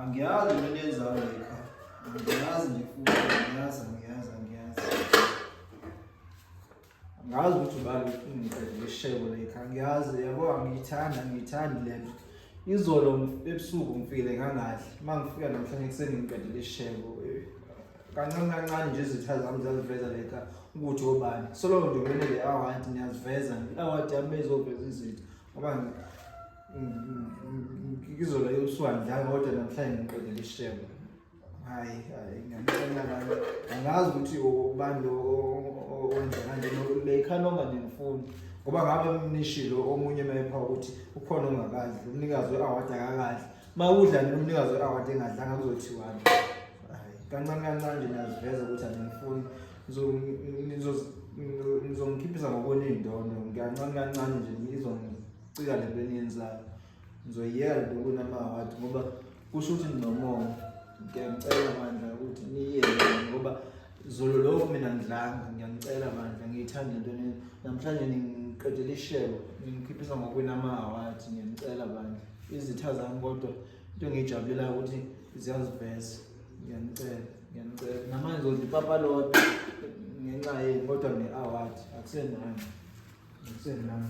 Angiyazi into eniyenzayo la ekhaya. Angiyazi nje futhi angiyazi angiyazi angiyazi. Angazi ukuthi ubani ungiqedele ishebo la ekhaya. Angiyazi yabo angiyithandi angiyithandi le nto. Izolo ebusuku ngifike ngangadli. Uma ngifika namhlanje ekuseni ngiqedele ishebo. Kancane kancane nje izitha zami ziyaziveza la ekhaya ukuthi obani. Solo nje ngene le award niyaziveza. I-award yami izoveza izitha ngoba Izolo ebusuku angidlanga kodwa namhlanje ngiqedele ishebo. Hayi, hayi ngiyamcela bani. Angazi ukuthi ubani lo owenza kanje le ikhanonga ningifuni. Ngoba ngabe nishilo omunye mayepha ukuthi ukhona ongakadli, umnikazi we-award akakadli. Uma udla nina umnikazi we-award engadlanga kuzothiwani? Hayi, kancane kancane nje niyaziveza ukuthi aningifuni. Nizongikhiphisa ngokona iy'ndondo, kancane kancane nje izongicika le nto eniyenzayo. Ngizoyiyeka le nto yokuwina ama-award ngoba kusho ukuthi ninomona. Ngiyanicela bandla ukuthi niyiyeke ngoba zolo lokhu mina ngidlanga, ngiyanicela bandla ngiyithanda le nto namhlanje ningiqedela ishebo, ningikhiphisa ngokuwina ama-award, ngiyanicela bandla. Izitha zami kodwa into engiyijabulelayo ukuthi ziyaziveza. Ngiyanicela, ngiyanicela. Namanje ngizodla ipapa lodwa ngenxa yenu kodwa ngine-award, akusenani. Akusenani.